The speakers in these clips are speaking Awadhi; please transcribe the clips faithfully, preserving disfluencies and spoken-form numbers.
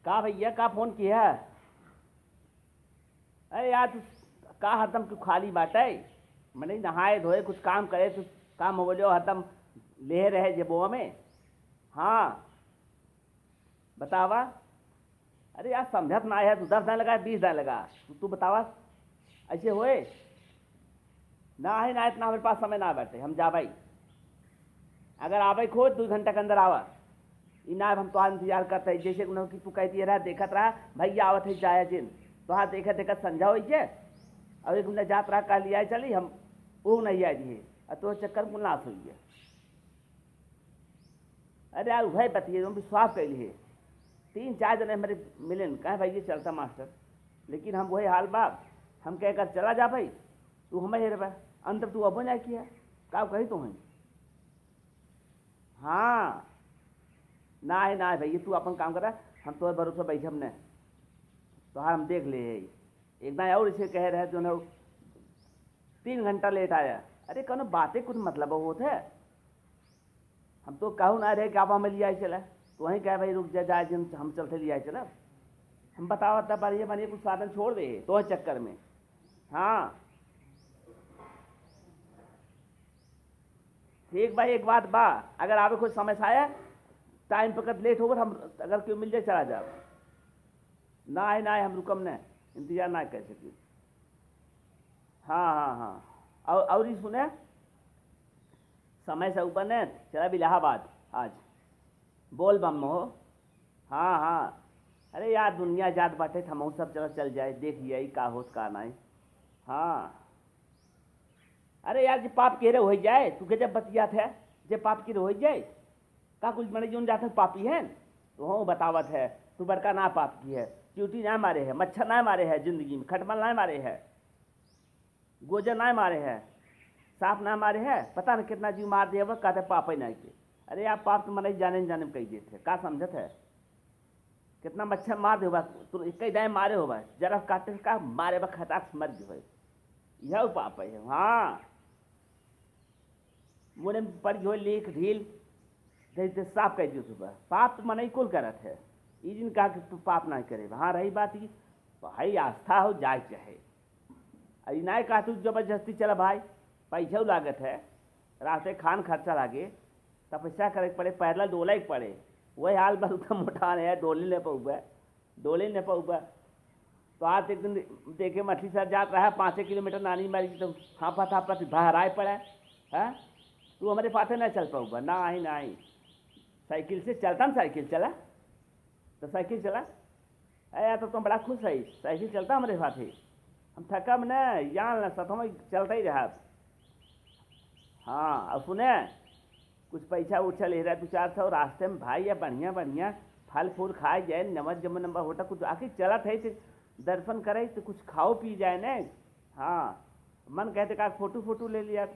का भइया, का फोन किहा? अरे यार, तू का हरदम तू खाली बाटे? मने नहाए धोए, कुछ काम करे, तू काम हो गयो, हरदम लेहे रहे जेबवा में। हाँ, बतावा। अरे यार, समझत नाहीं है, तू दस दाईं लगा, बीस दाईं लगा, तू, तू बतावा, ऐसे होए? नाहीं, नाहीं, इतना हमरे पास समय ना बाटे, हम जाबइ। अगर आबइ खोज, दुइ घंटा के अंदर आवा। ई ना, हम तोहार इंतजार करत हई, जैसे कि उन्हों कि तू कहती रहा, देखत रहा, भइया आवत है, जाया जिन। तोहार देखत देखत संझा होइ गए, अउर एक घंटा जात रहा, कह लिया चली, हम वो नहीं आए दिए, अउर तोहरे चक्कर में नास होइ गया। अरे यार, उहे बतिये, हम विश्वास कइली है। तीन चार जने हमरे मिलेन, कहे, "भाई, ये चलता मास्टर," लेकिन हम वही हाल बा, हम कहे, "कर चला जा भाई, तू हमें हेरबा, अंत तू अबो नहीं किया, का कही तो हैं?" हाँ, नाहीं, नाहीं भाई, तू अपन काम करा, हम तोहरे भरोसे बैठब नहीं, तोहार हम देख ले है। एक दाईं और इसे कहे रहे, जो ना, तीन घंटा लेट आया। अरे, कौनो बातें कुछ मतलब होत है? हम तो कहू ना रहे कि आप हमें लियाए चला, तो वहीं कहे, "भाई रुक जा, जाए जिन, हम चलते लियाए चला।" हम बतावा तब बार ये मानिए कुछ साधन छोड़ दे तो चक्कर में। हाँ, ठीक भाई, एक बात बा, अगर आवे कोई समय से आया, टाइम पर लेट होगा, हम अगर क्यों मिल जाए चला जाओ। नाहीं, नाहीं, हम रुकम न, इंतजार ना कर सकी। हाँ, हाँ, हाँ। और, और ई सुने, समय से ऊपर न चला इलाहाबाद आज। बोल बम हो। हाँ, हाँ। अरे यार, दुनिया जात बाटे, हमहू सब चला चल जाए, देख लिया ई का होत का नाहीं। हाँ। अरे यार, जे पाप केरे होइ जाए, तू के जब बतियात है, जे पाप केरे होइ जाए, का कुछ मने जौन जात है पापी हैं? तो हूँ बतावत है, तू बड़का ना पाप की है, चिउटी ना मारे है, मच्छर ना मारे है, जिंदगी में खटमल ना मारे है, गोजर ना मारे है, सांप ना मारे है, पता न कितना जीव मार दिया बा, कहते पापे ना के। अरे यार, पाप तो मने जाने न जाने में कही देते, का समझत है? कितना मच्छर मार दे होबा, तू एक ही दाएं मारे होबा, जरा काटे से का मारे बा, खटाक से मर गए। यह पाप है, हाँ। मुड़े में पड़ गयो लीख ढील, जैसे साफ कह दियो सुबह। पाप तो मनई कुल करत है, ई जिन कहा कि तू पाप ना करे। हाँ, रही बात कि भाई आस्था हो जाए चाहे, अरे नाहीं कहा तू जबरदस्ती चला भाई, पैसा लागत है, रास्ते खान खर्चा लागे, तपस्या करे के पड़े, पैदल डोले के पड़े। वही हाल बा, तू तो मोटान है, डोले नहीं पउबे, डोले नहीं पउबे। तो आज एक दिन देखे मछली सर जात रहा, पाँचे किलोमीटर नानी मारी तो हाफत हाफत बहराए पड़ा है। तू हमरे साथे नहीं चल पउबे, नाहीं, नाहीं। साइकिल से चलता न, साइकिल चला, तो साइकिल चला। अरे यार, तो तुम बड़ा खुश है, साइकिल चलता हमरे साथे। हम थकब न, जान ल, साथ में चलता ही रहा। हाँ, और सुने, कुछ पैसा उछा ले रहा, दो चार सौ, रास्ते में भाई या बढ़िया बढ़िया फल फूल खाए जाए, नमक जमन नंबर होटल कुछ आके चलत है, तो दर्शन करे, तो कुछ खाओ पी जाए न। हाँ, मन कहते का फोटो फोटो ले लिया।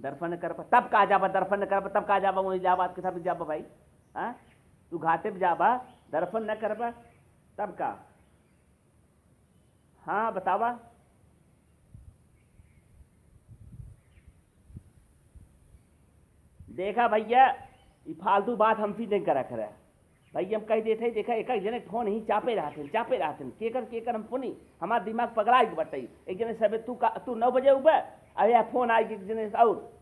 दर्शन न करबा, तब का जाबा, दर्शन न करबा, तब का जाबा, वहीं जाबा, किथा भी जाबा भाई, हाँ? तू घाटे पे जाबा, दर्शन न करबा, तब का? हाँ, बतावा। देखा भइया, ई फालतू बात हमसे नहीं करा करे। भइया, हम कह देते हैं, देखा, एक एक जने फोन ही चापे रहते हैं, चापे रहते हैं, केकर, केकर हम पुनी, हमार दिमाग पगला के बटई। एक जने सबे तू का, तू नौ बजे उबे, अब यह फोन आई एक जने से और,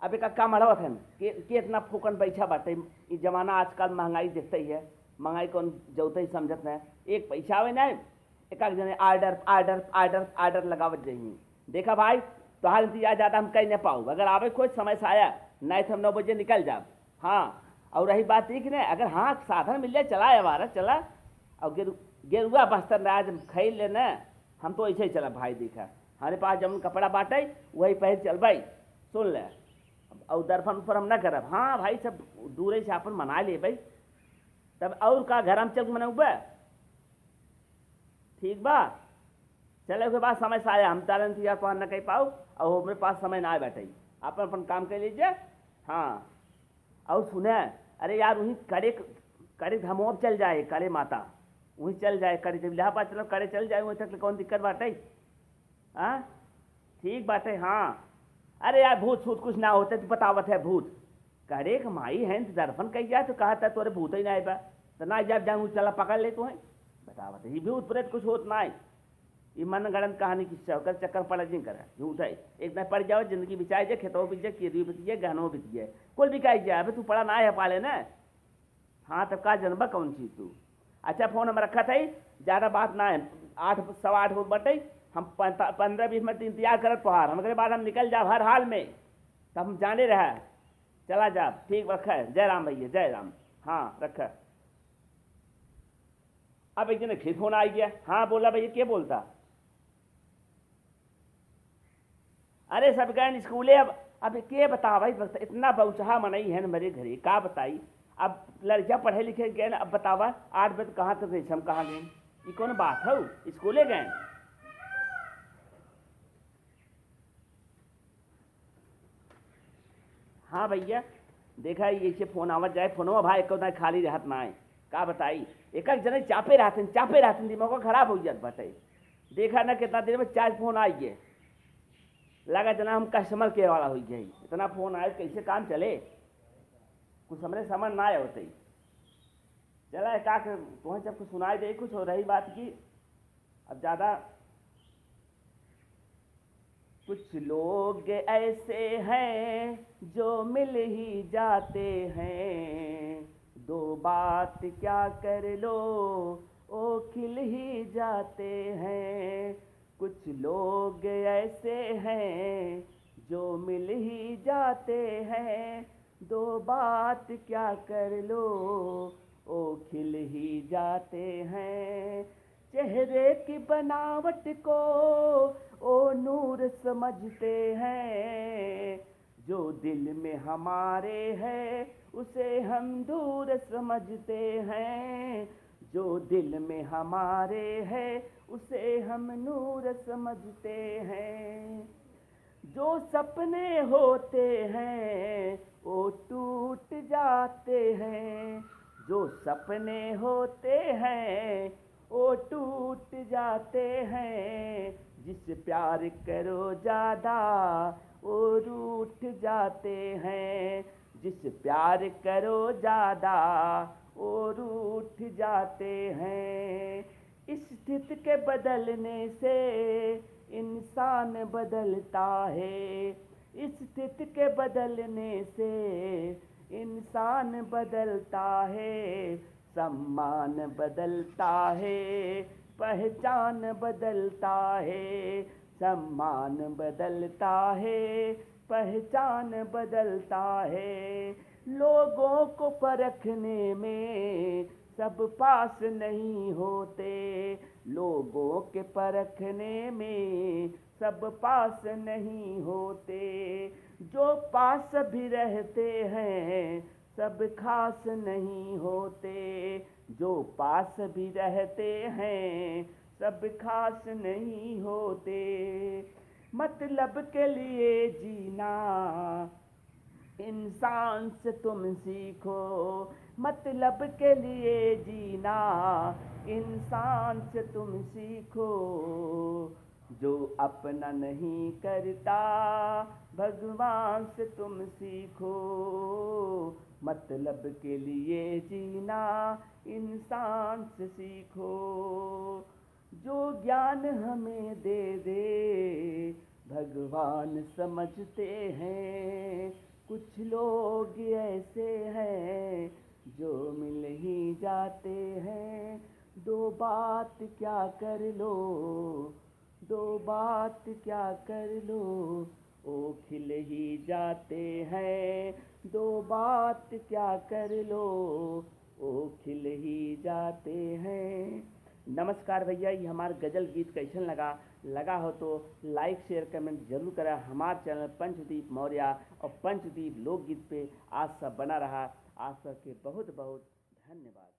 अब एक काम हड़वत है, के, के इतना फूकन बैठा बाटे, ई जमाना आजकल महंगाई देखते ही है, महंगाई कौन जौते ही समझत नहीं, एक पैसा आवे नहीं, एक एक जने आर्डर, आर्डर, आर्डर, आर्डर लगावत जही। देखा भाई, तोहार इंतजार ज्यादा हम कह न पाऊ, अगर आवे खोज समय से आया, नहीं तो हम नौ बजे निकल जाब। हाँ, और रही बात ई कि नहीं, अगर हाँ साधन मिल जाए, चला आवारा, चला। और गेरु-, गेरुआ बस्तर ना आज हम खैल लेना, हम तो ऐसे ही चला भाई, देखा, हमरे पास जौन कपड़ा बाटे, वही पहिर चलबे। सुन ले, और दर्शन उर्फन हम ना करब। हाँ भाई, सब दूरे से अपन मना लेबे, तब और का घर हम चल के मनौबे। ठीक बा, चले के बाद समय से आया, हम तारन थी यार, तोहार न कह पाऊ, और हमरे पास समय ना आए बैठे, अपन अपन काम कर लीजिए। हाँ, और सुने, अरे यार, वहीं करे, करे धमोब चल जाए, करे माता, वहीं चल जाए, करे जब इलाहाबाद चलो, करे चल जाए, वहीं तक कौन दिक्कत बाटे? हाँ, ठीक बाटे। हाँ, अरे यार, भूत सूत कुछ ना होते, तू बतावत है भूत। करे के माई है, तो दर्शन कही जाए, तो कहा था तोरे भूत ही ना आए बा। तो ना जब जाऊँ चला पकड़ ले तो है। बतावा तो, ये भूत प्रेत कुछ होत ना है। ये मन गढ़ंत कहानी किस्सा, ओकर चक्कर पड़ा जिन करा, झूठ है। एक दिन पड़ जाओ, जिंदगी बिचाए जे, खेतवा बितिए, केरियो बितिए, गहनो बितिए, कुल बिकाई जाए। अबे तू पड़ा ना है पाले ना। हाँ, तब का जनबा कौन चीज तू? अच्छा, फोन हम रखत है, ज्यादा बात ना है, आठ, सवा आठ होत बटे, हम पंद्रह बीस मिनट इंतजार करत तोहार, हमरे बाद हम निकल जाब हर हाल में, तब हम जाने रहा। चला जाब, ठीक, रखा है, जय राम भैया, जय राम। हाँ, रखा। अब एक दिन फिर फोन आ गया। हाँ, बोला भैया, के बोलता? अरे, सब गए स्कूले। अब, अब के बतावा, इतना बौचहा मनई है न मेरे घरे, का बताई? अब लड़कियां पढ़े लिखे गए न, अब बतावा, आठ बजे कहाँ तक रेशम कहाँ गए? ये कौन बात है? स्कूले गए। हाँ भैया, देखा, ये ऐसे फोन आवत जाए, फोनवा भाई एको दाई खाली रहत ना है। का बताई, एक एक जने चापे रहते हैं, चापे रहते हैं, दिमाग खराब हो जात बाटे। देखा ना, कितना देर में चार फोन आई है, लगा जना हम कस्टमर केयर वाला हो गए। इतना फोन आए, कैसे काम चले, कुछ हमरे समझ ना आवते। चला, एक आख तुम्हें जब कुछ सुनाई दे कुछ, और रही बात की अब ज्यादा कुछ लोग ऐसे हैं जो मिल ही जाते हैं, दो बात क्या कर लो, ओ खिल ही जाते हैं। कुछ लोग ऐसे हैं जो मिल ही जाते हैं, दो बात क्या कर लो, ओ खिल ही जाते हैं। चेहरे की बनावट को ओ नूर समझते हैं, जो दिल में हमारे है उसे हम दूर समझते हैं, जो दिल में हमारे है उसे हम नूर समझते हैं। जो सपने होते हैं वो टूट जाते हैं, जो सपने होते हैं वो टूट जाते हैं। जिस प्यार करो ज्यादा वो रूठ जाते हैं, जिस प्यार करो ज्यादा वो रूठ जाते हैं। स्थिति के बदलने से इंसान बदलता है, स्थिति के बदलने से इंसान बदलता है, सम्मान बदलता है, पहचान बदलता है, सम्मान बदलता है, पहचान बदलता है। लोगों को परखने में सब पास नहीं होते, लोगों के परखने में सब पास नहीं होते। जो पास भी रहते हैं सब खास नहीं होते, जो पास भी रहते हैं सब खास नहीं होते। मतलब के लिए जीना इंसान से तुम सीखो, मतलब के लिए जीना इंसान से तुम सीखो। जो अपना नहीं करता भगवान से तुम सीखो, मतलब के लिए जीना इंसान से सीखो। जो ज्ञान हमें दे दे भगवान समझते हैं। कुछ लोग ऐसे हैं जो मिल ही जाते हैं, दो बात क्या कर लो, दो बात क्या कर लो, ओ खिल ही जाते हैं, दो बात क्या कर लो, ओ खिल ही जाते हैं। नमस्कार भैया, ये हमार गजल गीत कैसन लगा? लगा हो तो like, share, comment जरूर करा। हमार चैनल पंचदीप मौर्य और पंचदीप लोकगीत पे आज सब बना रहा। आज सबके बहुत बहुत धन्यवाद।